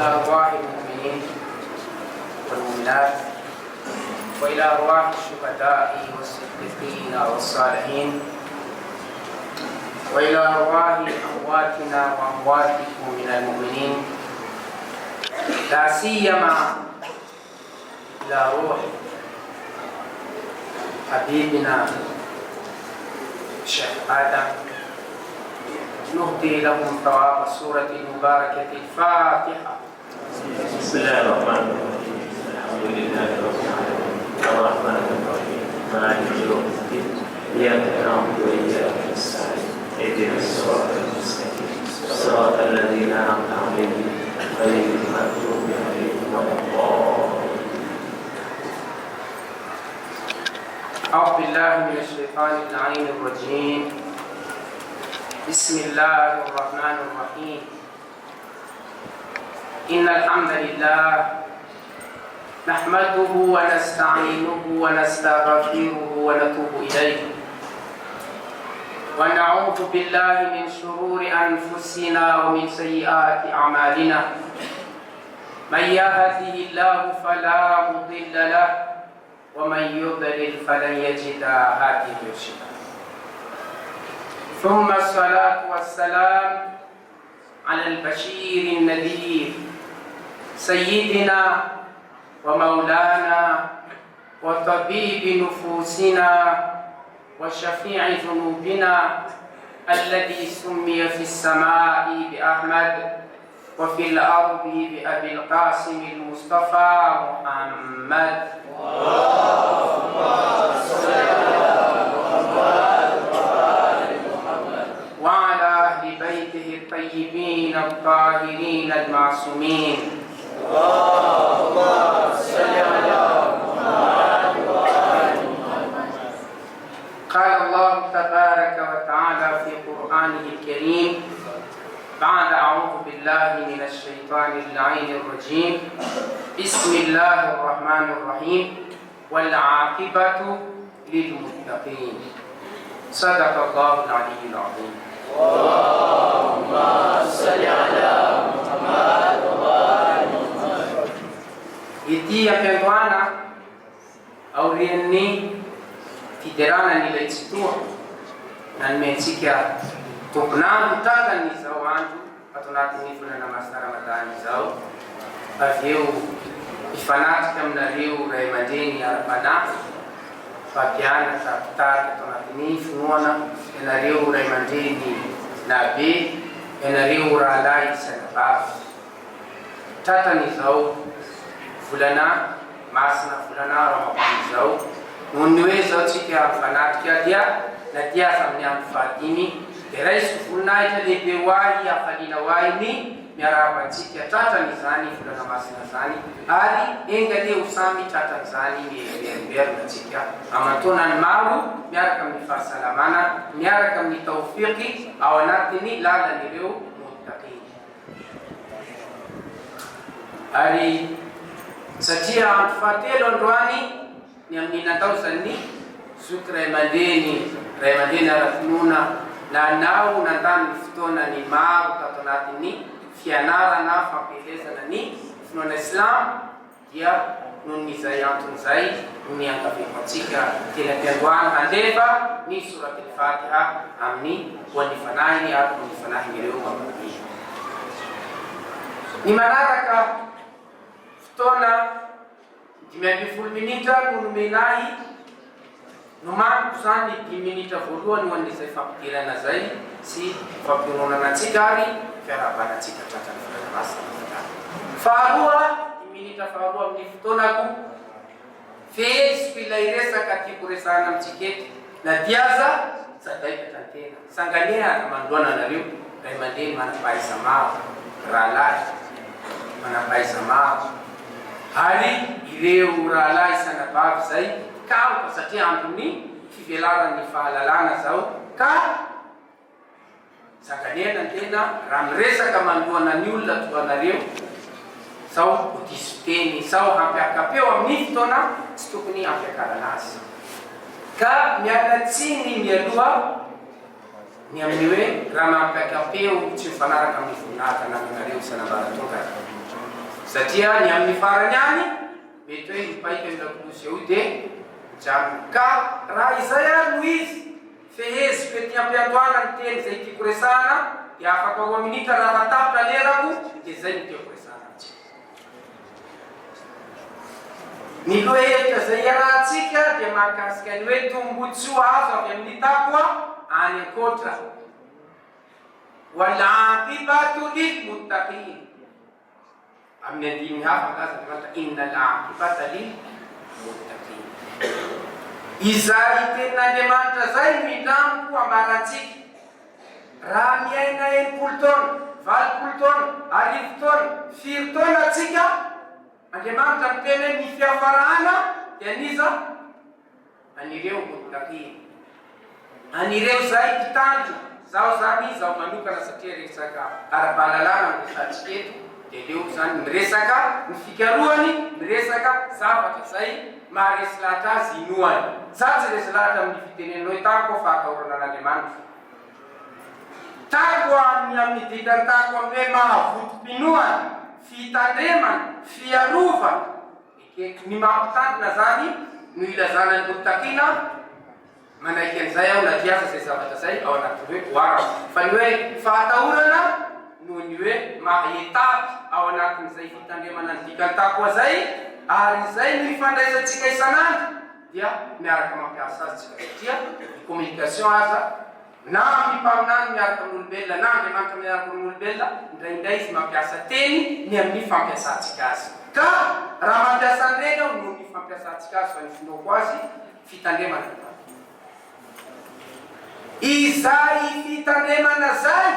أرواح المؤمنين والمؤمنات وإلى أرواح الشهداء والصديقين والصالحين وإلى أرواح أمواتنا وأمواتكم من المؤمنين لا سيما إلى روح حبيبنا الشيخ آدم نهدي لهم ثواب السورة المباركة الفاتحة بسم الله الرحمن الرحيم الحمد لله رب العالمين الرحمن الرحيم مالك يوم الدين إياك نعبد وإياك نستعين اهدنا الصراط المستقيم صراط الذين أنعمت عليهم غير المغضوب عليهم ولا الضالين أعوذ بالله من الشيطان اللعين الرجيم بسم الله الرحمن الرحيم إن الحمد لله نحمده ونستعينه ونستغفره ونتوب إليه ونعوذ بالله من شرور أنفسنا ومن سيئات أعمالنا من يهده الله فلا مضل له ومن يضلل فلن يجد هاديا مرشدا ثم الصلاة والسلام على البشير النذير سيدنا ومولانا وطبيب نفوسنا وشفيع ذنوبنا الذي سمي في السماء بأحمد وفي الأرض بأبي القاسم المصطفى محمد وعلى أهل بيته الطيبين الطاهرين المعصومين قال الله تبارك وتعالى في قرآنه الكريم بعد أعوذ بالله من الشيطان اللعين الرجيم بسم الله الرحمن الرحيم والعاقبة للمتقين صدق الله العلي العظيم Ety am-piandohana, aorian'ny fiderana an' Ilay Tsitoha nanome antsika tompon'andro tahaka izao andro ato anatin'ny volana masina Ramadany izao, avy eo hifanatrika aminareo ray aman-dreny ara-panahy, mpampianatra, mpitarika ato anatin'ny finoana, ianareo ray aman-dreny nabe, ianareo rahalahy sy anabavy. Tratran'izao volana masina, volana Ramadan izao, noho ny hoe izao tsika mifanatrika dia na dia aza amin'ny andro fahadimy dia raisiko voninahitra lehibe ho ahy, hafaliana ho ahy ny miarahaba antsika tratran'izany volana masina izany ary enga anie ho samy tratran'izany miherimberina tsika aman-taonany maro miaraka amin'ny fahasalamana, miaraka amin'ny tawfiq ao anatin'ny lalan'ireo muttaqin. Ary satria andro fahatelo androany ny amin'ny nandaozan'ny zoky ray aman-dreny, ray aman-dreny ara-pinoana, nanao nandany ny fotoanany maro tato anatin'ny fianarana fampielezana ny finoana silamo, Dia noho ny izay antony izay no niangaviako antsika teny am-piandohana handefa ny Sorat al-Fatiha amin'ny ho an'ny fanahiny ary ho an'ny fanahin'ireo mampalahelo. Ny manaraka, fotoana 15 minitra no nomena ahy, nomaniko izany ny dimy minitra voalohany ho an'izay fampidirana izay sy fampiononana antsika ary fiarahabana antsika tratran'ny volana masina Ramadany. Faharoa, dimy minitra faharoa amin'ny fotoanako, feheziko ilay resaka tiako resahana amintsika eto, na dia aza sadaikatra ny tena. Sanganehana manoloana anareo ray aman-dreny manam-pahaiza-maro, rahalahy manam-pahaiza-maro, ary ireo rahalahy sy anabavy izay mpikaroka satria andron'ny fivelaran'ny fahalalana izao ka sanganehana ny tena raha miresaka manoloana ny olona toa anareo sao ho diso teny, sao hampiaka-peo amin'ny fotoana tsy tokony hampiakarana azy. Ka miala tsiny mialoha ny amin'ny hoe raha mampiaka-peo tsy mifanaraka amin'ny voninahitra anananareo isan'ambaratongany. Satria ny amin'ny farany any, mety hoe hipaika io lakolosy eo io dia mijanona. Ka raha izay ary no izy, feheziko ety am-piandohana ny teny izay tiako resahana, dia afaka roa minitra raha fa tapitra lerako dia izay no tiako resahana amintsika. Ny lohahevitra izay iarahantsika dia mahakasika ny hoe tombotsoa azo avy amin'ny taqwa any ankoatra. Wal aqibatu lil muttaqin. Amin'ny andininy hafa milaza Andriamanitra innal aqibata lil muttaqin. Izay tenin'Andriamanitra izay no indramiko ambarantsika. Raha miaina 60 taona, 80 taona, arivo taona, firy taona tsika, Andriamanitra miteny hoe ny fiafarana dia an'iza? An'ireo muttaqin. An'ireo izay mpitandrina. Zaho izany, izaho manokana satria resaka ara-pahalalana no resahantsika eto, dia aleo izany miresaka ny fikarohany, miresaka zavatra izay maharesy lahatra azy inoany. Za tsy resy lahatra amin'ny fitenenana hoe taqwa fahatahorana an'Andriamanitra. Taqwa ny amin'ny dikan'ny taqwa amin'ny hoe mahavotom-pinoana, fitandremana, fiarovana. Ekeko. Ny maha mpitandrina zany no ilazana ny muttaqina, manaiky an'izay aho na dia aza izay zavatra izay ao anatin'ny hoe wara. Fa ny hoe fahatahorana noho ny hoe maha étape ao anatin'izay fitandremana ny dikan'ny taqwa zay ary izay no ifandraisantsika isan'andro dia miaraka mampiasa azy tsika satria ny communication aza Na amin'ny mpaminany miaraka amin'olombelona na Andriamanitra miaraka amin'olombelona, indraindray izy mampiasa teny ny amin'ny fampiasantsika azy. Ka raha mampiasa an'ireny aho noho ny fampiasantsika azy fa ny finoako azy, fitandremana ny tany. Izay fitandremana izay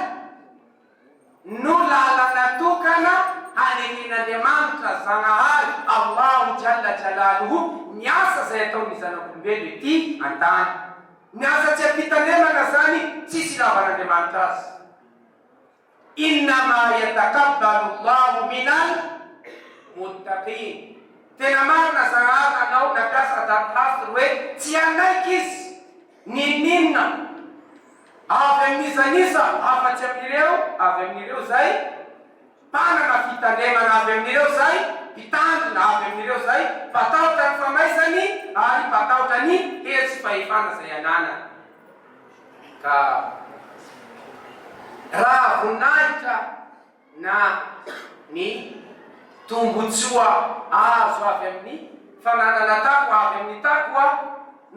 no lalana tokana haneken'Andriamanitra Zagnahary Allahu Jalla Jalaluhu ny asa izay ataon'ny zanak'olombelo ety an-tany. Ny asa tsy am-pitandremana zany tsisy ilavan'Andriamanitra azy. Innama yatakabbalu Allahu minal muttaqin. Tena marina Zagnahary nanao nampiasa adat hasr hoe tsy hanaiky izy n'inon'inona avy amin'iza n'iza afa-tsy amin'ireo avy amin'ireo izay Mpanana fitandremana avy amin'ireo izay mpitandrina avy amin'ireo izay mpatahotra ny famaizany ary mpatahotra ny hery sy fahefana izay ananany. Ka raha voninahitra na ny tombotsoa azo avy amin'ny fananana taqwa avy amin'ny taqwa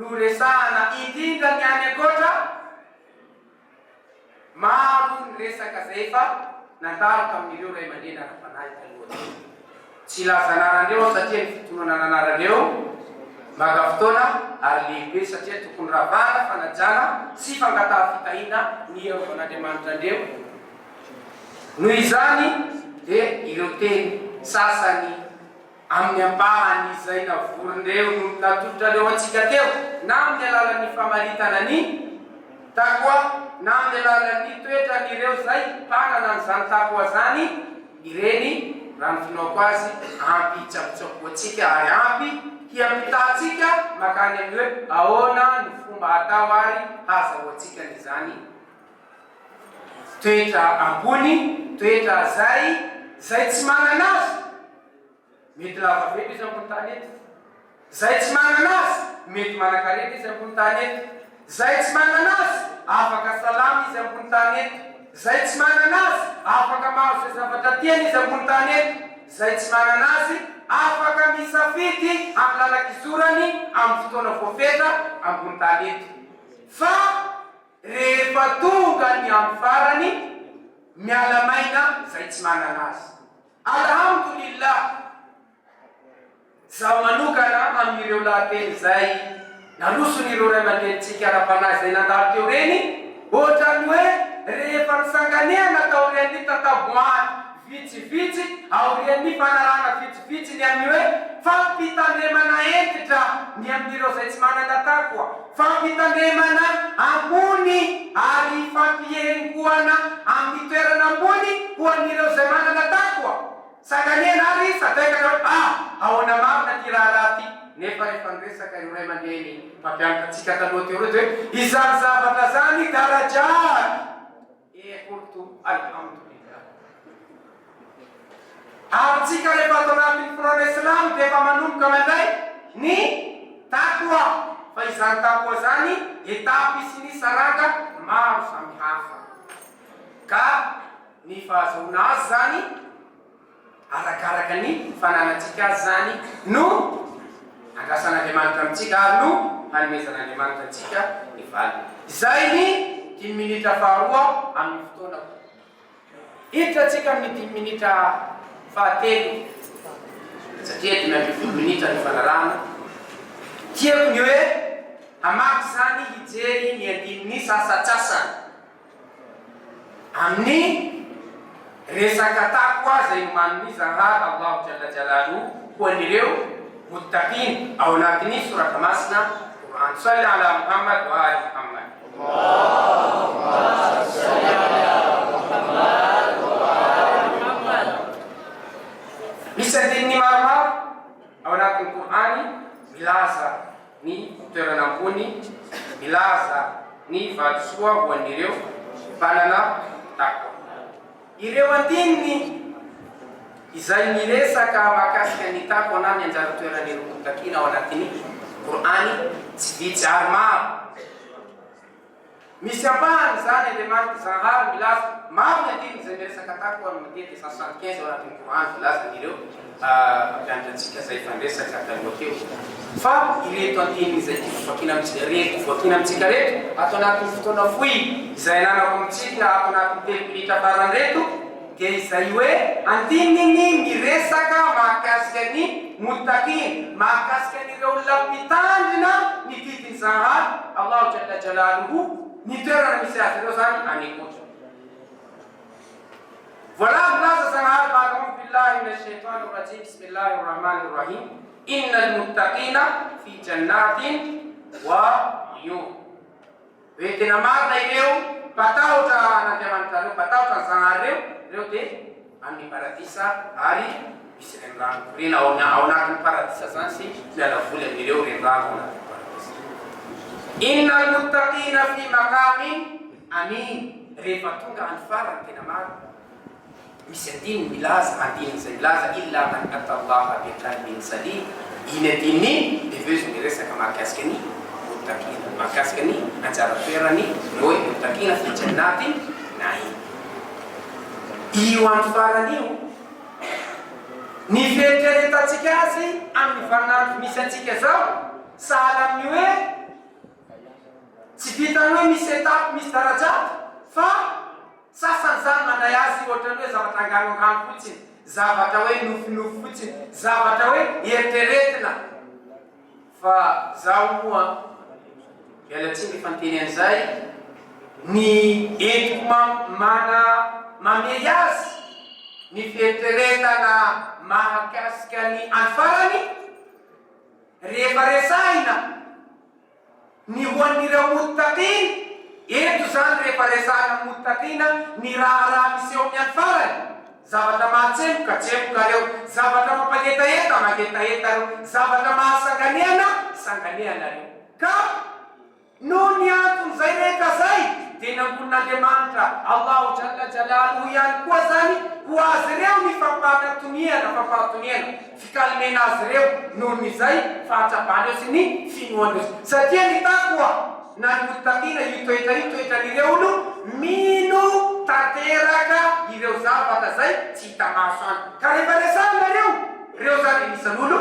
no resahana indrindra ny any ankoatra, Maro ny resaka izay efa nandalo tamin'ireo ray aman-dreny ara-panahy taloha teo. Tsy hilaza anarana eo aho satria ny fitononana anarana eo maka fotoana ary lehibe satria tokony ravahana fanajana sy fangataha-fitahiana ny hiarovan'Andriamanitra andreo. Noho izany dia ireo teny sasany amin'ny ampahany izay navorin'ireo no natolotrareo antsika teo, na amin'ny alalan'ny famaritana ny Taqwa, na amin'ny alalan'ny toetran'ireo izay mpanana an'izany Taqwa izany, ireny, raha ny finoako azy, ampy hitsabotsaboantsika ary ampy hiampitantsika mankany amin'ny hoe ahoana no fomba atao ary hahazahoantsika an'izany toetra ambony, toetra izay izay tsy manana azy. Mety lava velona izy ambony tany eto. Zay tsy manana azy, mety manankarena izy ambony tany eto. Zay tsy manana azy, afaka salama izy ambony tany eto. Zay tsy manana azy, afaka mahazo izay zavatra tiany izy ambony tany eto. Zay tsy manana azy, afaka misafidy amin'ny lalan-kizorany amin'ny fotoana voafetra ambony tany eto. Fa rehefa tonga ny andro farany, miala maina zay tsy manana azy. Alhamdulillah! Izaho manokana amin'ireo lahateny izay naroson'ireo ray aman-drenintsika ara-panahy izay nandalo teo ireny, ohatran'ny hoe rehefa nisanganehana taorian'ny tataboaty vitsivitsy, aorian'ny fanarahana vitsivitsy ny amin'ny hoe fampitandremana hentitra ny amin'ireo izay tsy manana taqwa, Fampitandremana ambony ary fampihengoana amin'ny toerana ambony ho an'ireo izay manana taqwa. Sanganehana ary sadaikatra hoe ah! Ahoana marina ity raharaha ity? Nefa rehefa niresaka ireo ray aman-dreny mpampianatra antsika taloha teo ireo dia hoe izany zavatra izany darajat! E qultu alhamdulillah. Ary. Ary tsika rehefa ato anatin'ny finoana silamo dia efa manomboka mandray ny taqwa, fa izany taqwa izany étape sy ny saranga maro samihafa. Ka ny fahazahoana azy izany arakaraka ny fananantsika azy izany no andrasan'Andriamanitra amintsika ary no hanomezan'Andriamanitra antsika ny valiny. Izay ny dimy minitra faharoa amin'ny fotoanako. Hiditra tsika amin'ny dimy minitra fahatelo satria 15 minitra ny fanarahana. Tiako ny hoe hamaky izany hijery ny andininy sasatsasany amin'ny resaka taqwa izay nomanin'i Zanahary Allahu Jalla Jalaluhu ho an'ireo muttaqin ao anatin'ny soratra masina Qur'an. Salli ala Muhammad wa ali Muhammad. Misy andininy maromaro ao anatin'ny Kor'âny milaza ny toerana ambony, milaza ny valisoa ho an'ireo mpanana taqwa. Ireo andininy izay miresaka mahakasika ny taqwa na ny anjara toeran'ireo muttaqin ao anatin'ny Kor'âny tsy vitsy ary maro. Misy ampahany izany Andriamanitra Zanahary milaza, maro ny andininy izay miresaka taqwa no matetika 175 ao anatin'ny Kor'âny voalazan'ireo mpampianatra antsika izay efa niresaka taloha teo. Fa ireto andininy izay tiako vakiana amintsika ireto vakiana amintsika ireto ato anatin'ny fotoana fohy izay ananako amintsika ato anatin'ny telo minitra farany ireto dia izay hoe andininy miresaka mahakasika ny muttaqin, mahakasika an'ireo olona mpitandrina ny didin'i Zanahary, Allahu Jalla Jalaluhu, ny toerana misy azy ireo izany any ankoatra. Voilà milaza Zagnahary ba'da A'udhu billahi minash shaitanir rajim Bismillahir rahmanir rahim Innal muttaqina fi jannatin wa uyun. Hoe tena marina ireo mpatahotra an'Andriamanitra ireo, mpatahotra an'i Zagnahary ireo, ireo dia amin'ny paradisa ary misy renirano mikoriana ao ao anatin'ny paradisa zany sy miala voly amin'ireo renirano ao anatin'ny paradisa. Innal muttaqina fi maqamin amin. Rehefa tonga andro farany tena marina, misy andininy milaza, andininy izay milaza illa man ata Allaha bi qalbin salim, iny andininy iny dia avy eo izy miresaka mahakasika ny muttaqina, mahakasika ny anjara toerany ireo hoe muttaqina fi jannatin na'im. Io andro farany io, ny fieritreretantsika azy amin'ny vaninandro misy antsika izao, sahala amin'ny hoe, Tsy vitan'ny hoe misy étape, misy darajaty fa sasany zany mandray azy ohatran'ny hoe zavatra anganoangano fotsiny, zavatra hoe nofinofy fotsiny, zavatra hoe eritreretina. Fa zaho moa, miala tsiny rehefa niteny an'izay, ny entiko mana mamehy azy ny fieritreretana mahakasika ny andro farany rehefa resahina, Ny ho an'ireo muttaqin, eto izany rehefa resahana muttaqina ny raharaha miseho amin'ny andro farany, zavatra mahatsemboka, tsemboka ireo, zavatra mampangetaheta, mangetaheta ireo, zavatra mahasanganehana, sanganehana ireo. Ka noho ny anton'izay rehetra izay dia nangonin'Andriamanitra Allahu Jalla Jalaluhu ihany koa izany ho azy ireo ny fampahatoniana, fampahatoniana. Fikalmena azy ireo noho ny izay fahatsapany eo sy ny finoany eo. Satria ny taqwa na ny muttaqina io toetra io toetran'ireo olo mino tanteraka ireo zavatra izay tsy hita maso any. Ka rehefa resahina ireo, ireo zany anisan'olo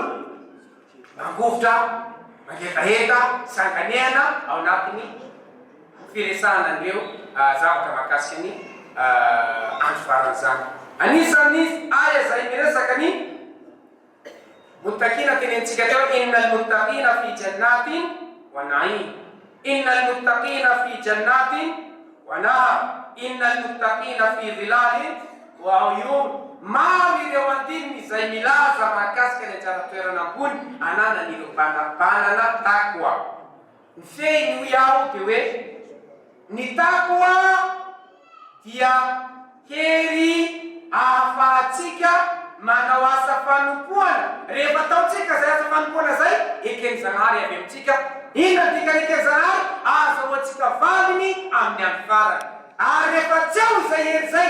mangovitra, mangetaheta, sanganehana ao anatin'ny firesahana an'ireo zavatra mahakasika ny andro farany izany. Anisan'ny aya izay miresaka ny muttaqina tenenintsika teo, innal muttaqina fi jannatin wa na'im, innal muttaqina fi jannatin wa nahar, innal muttaqina fi dhilalin wa uyun. Maro ireo andininy izay milaza mahakasika ny anjara toerana ambony ananan'ireo mpanana taqwa. Ny fehiny hoy aho dia hoe ny taqwa dia hery ahafahantsika manao asa fanompoana, rehefa ataontsika izay asa fanompoana izay, eken'i Zagnahary avy amintsika, inona ny dikan'ny eken'i Zagnahary? Ahazahoantsika valiny amin'ny andro farany, ary rehefa tsy ao izay hery izay.